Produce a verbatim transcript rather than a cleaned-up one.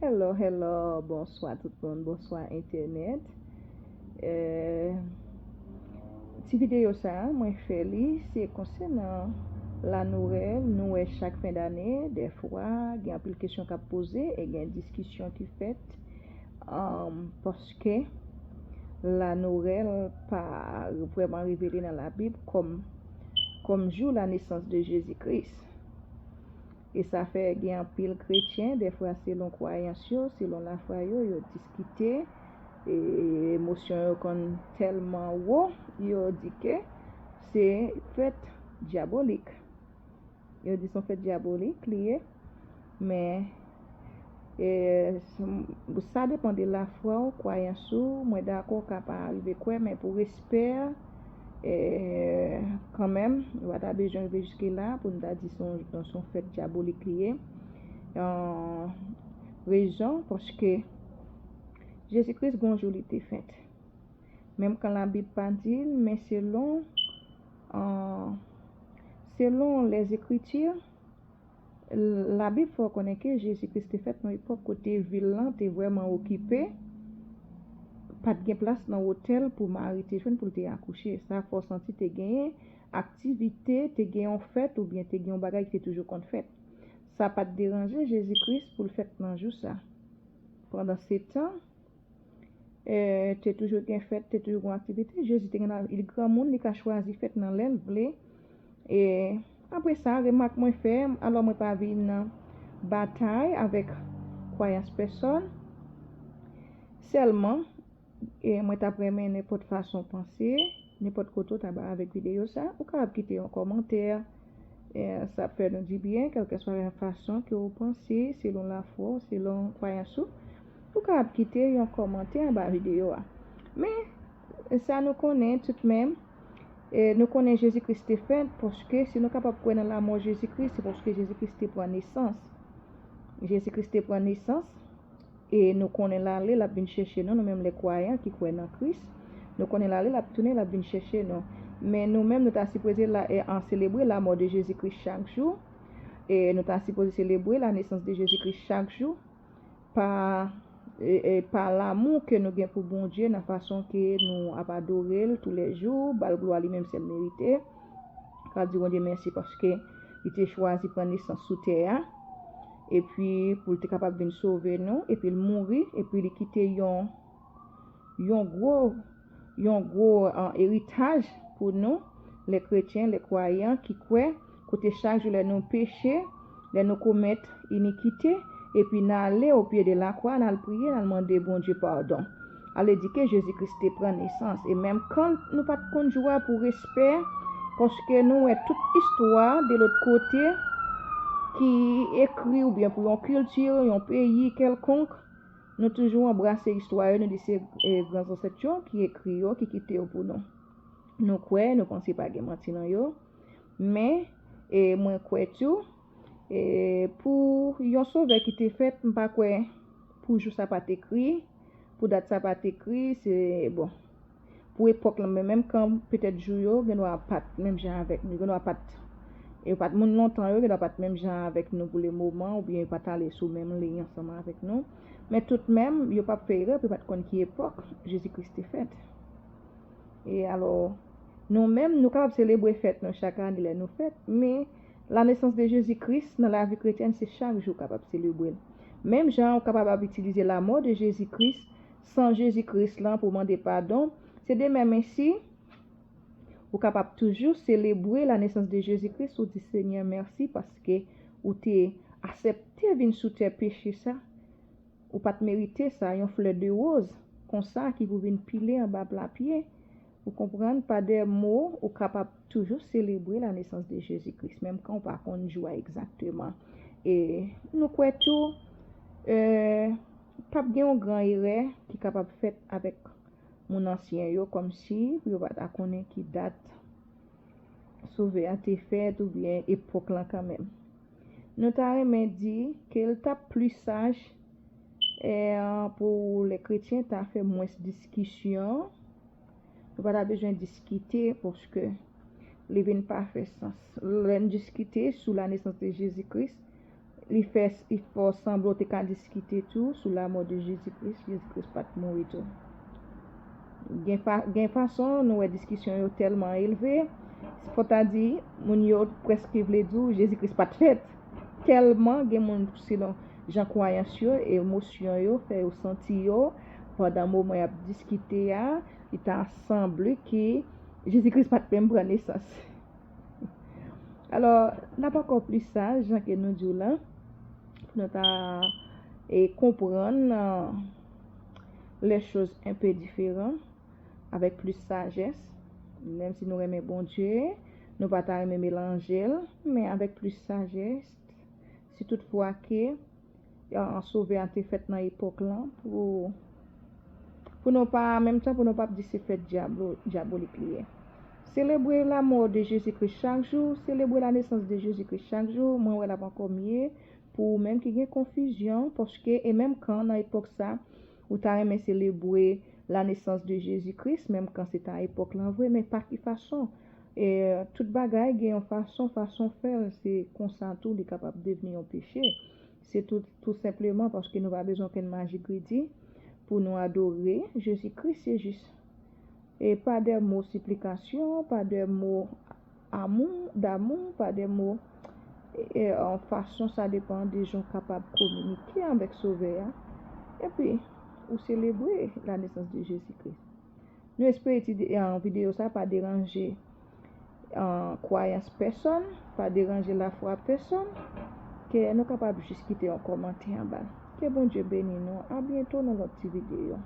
Hello, hello, bonswa tout moun, bonswa entènèt. Eh, ti videyo sa a, mwen fè li, se konsènan la Noël. Nou wè chak fen dane, dèfwa, gen anpil kesyon k ap poze e gen diskisyon ki fèt, um, paske la Noël pa vrèman revele nan Labib kòm, kòm jou la nesans de Jezi Kris. E sa fè gen anpil kretyen, dèfwa selon kwayans yo, selon lafwa yo, yo diskite, e emosyon yo konn tèlman wo, yo di ke se fèt dyabolik. Yo di se yon fèt dyabolik li ye, men e, sa depann de lafwa w, kwayans ou. Mwen dakò w ka pa rive kwè, men pou respè, e, kanmenm, nou pa ta bezwen rive jiske la pou nou ta di se yon, se yon fèt dyabolik li ye. An, rezon, paske Jezi Kris gon jou li te fèt. Menm kan Labib pa di l, men selon, an, selon Lèzekriti, Labib fè w konnen ke Jezi Kris te fèt nan epòk kote vil lan te vrèman okipe, pa t gen plas nan otèl pou Mari te jwenn pou l te akouche. Sa fè w santi te genyen aktivite, te gen yon fèt oubyen te gen yon bagay ki te toujou konn fèt. Sa pa t deranje Jezi Kris pou l fèt nan jou sa. Pandansetan, e, te toujou gen fèt, te toujou gen aktivite. Jezi te gen, li granmoun, li ka chwazi fèt nan lè l vle. E apre sa, remak mwen fè, alò mwen pa vin batay avèk kwayans pèsòn. Sèlman, e mwen t ap renmen nenpòt fason panse, nenpòt kote w ta ba avèk videyo sa, ou kapab kite yon kòmantè. E, sa ap fè nou di byen, kèlkeswa fason ke w panse, selon lafwa w, selon kwayans ou, ou kapab kite yon kòmantè anba videyo a. Men, sa nou konnen tout menm, e, nou konnen Jezi Kris te fèt, paske si nou kapab kwè nan lanmò Jezi Kris, se paske Jezi Kris te pran nesans. Jezi Kris te pran nesans, e nou konnen l ale, l ap vin chèche nou, nou menm lè kwayan ki kwè nan Kris. Nou konnen l ale, l ap tounen, l ap vin chèche nou. Men nou menm, nou ta sipoze la, e, an selebre lanmò de Jezi Kris chak jou. E nou ta sipoze selebre la nesans de Jezi Kris chak jou. Pa, e, e, pa lanmou ke nou gen pou Bondye, nan fason ke nou ap adore l toulejou, ba l glwa li menm sèl merite. Ka di Bondye mèsi paske li te chwazi pran nesans sou tè a, epi pou l te kapab vin sove nou, epi l mouri, epi li kite yon, yon gwo, yon gwo, an, eritaj pou nou, lè kretyen, lè kwayan ki kwè, kote chak jou lè nou peche, lè nou komèt inikite, epi n ale o pye de lakwa, n al priye, n al mande Bondye padon. Ale di ke Jezi Kris te pran nesans. E menm kan nou pa t konn jou a pou respè, paske nou wè tout istwa de lòt kote ki ekri oubyen pou yon kilti, yon peyi kèlkonk, nou toujou anbrase istwa yo, nou di se, e, gran zansèt yo ki ekri yo, ki kite yo pou nou. Nou kwè, nou panse pa gen manti nan yo. Men, e, mwen kwè tou, e, pou yon sovè ki te fèt, m pa kwè pou jou sa pa t ekri, pou dat sa pa t ekri, se, bon, pou epòk lan, men menm kan petèt jou yo, gen dwa pa t menm jan avèk nou, gen dwa pa t, e, pa t moun lontan yo, gen dwa pa t menm jan avèk nou pou le moman, oubyen yo pa t ale sou menm liy ansanm avèk nou. Men tout menm, yo p ap fè erè, pou yo pa t konn ki epòk Jezi Kris te fèt. E alò, nou menm, nou kapab selebre fèt nou chak ane lè nou fèt, men la nesans de Jezi Kris nan lavi kretyèn, se chak jou w kapab selebre l. Menm jan ou kapab ap itilize lanmò de Jezi Kris, san Jezi Kris lan pou mande padon, se de menm ensi, ou kapab toujou selebre la nesans de Jezi Kris, ou di, Senyè, mèsi paske ou te aksepte vin sou tè peche sa. Ou pa t merite sa, yon flè de woz konsa ki pou vin pile anba pla pye. Ou konprann, pa de mo, ou kapab toujou selebre la nesans de Jezi Kris, menm kan ou pa konn jou a egzakteman. E nou kwè tou, e, p ap gen yon gran erè ki kapab fèt avèk moun ansyen yo, kòmsi pou yo pa ta konnen ki dat Sovè a te fèt oubyen epòk lan kanmenm. Nou ta renmen di ke l t ap pli saj, e, pou lè kretyen ta fè mwens diskisyon. Nou pa ta bezwen diskite paske li vin pa fè sans. Lè n diskite sou la nesans de Jezi Kris, li fè, li fè w sanble w te ka diskite tou sou lamò de Jezi Kris, Jezi Kris pa t mouri tou. Gen, fa, gen fason, nou wè diskisyon yo tèlman elve, fò ta di, moun yo prèske vle di w Jezi Kris pa t fèt. Tèlman gen moun, selon jan kwayans yo, emosyon yo, fè yo santi yo, pandan moman y ap diskite a, li ta sanble ke Jezi Kris pa t menm pran nesans. Alò, n ap ankò plis saj, jan ke nou di w la, pou nou ta e konprann euh, les choses un peu différent, avèk plis sajès, menm si nou renmen Bondye, nou pa ta renmen melanje l, men avèk plis sajès, si toutfwa ke an Sovè a te fèt nan epòk lan pou pou nou pa, an menm tan, pou nou pa ap di se fèt dyablo, dyabolik li ye. Selebre lamò de Jezi Kris chak jou, selebre la nesans de Jezi Kris chak jou, mwen wè l ap ankò mye pou ou menm ki gen konfizyon, paske e menm kan nan epòk sa, ou ta renmen selebre la nesans de Jezi Kris, menm kan se ta epòk lan vre, men pa ki fason. E tout bagay gen yon fason, fason fè l, se konsa tou li kapab devni yon peche. Se tou, tou senpleman paske nou pa bezwen okenn maji gredi pou nou adore Jezi Kris, se jis e pa de mo siplikasyon, pa de mo amou, damou, pa de mo e, e, an fason sa depan de jan w kapab kominike avèk Sovè a. Epi, ou selebre la nesans de Jezi Kris. Nou espere ti de- an videyo sa pa deranje an kwayans pèsonn, pa deranje lafwa pèsonn, ke nou kapab jis kite yon kòmantè anba. Ke Bondye beni nou. A byento nan lòt ti videyo.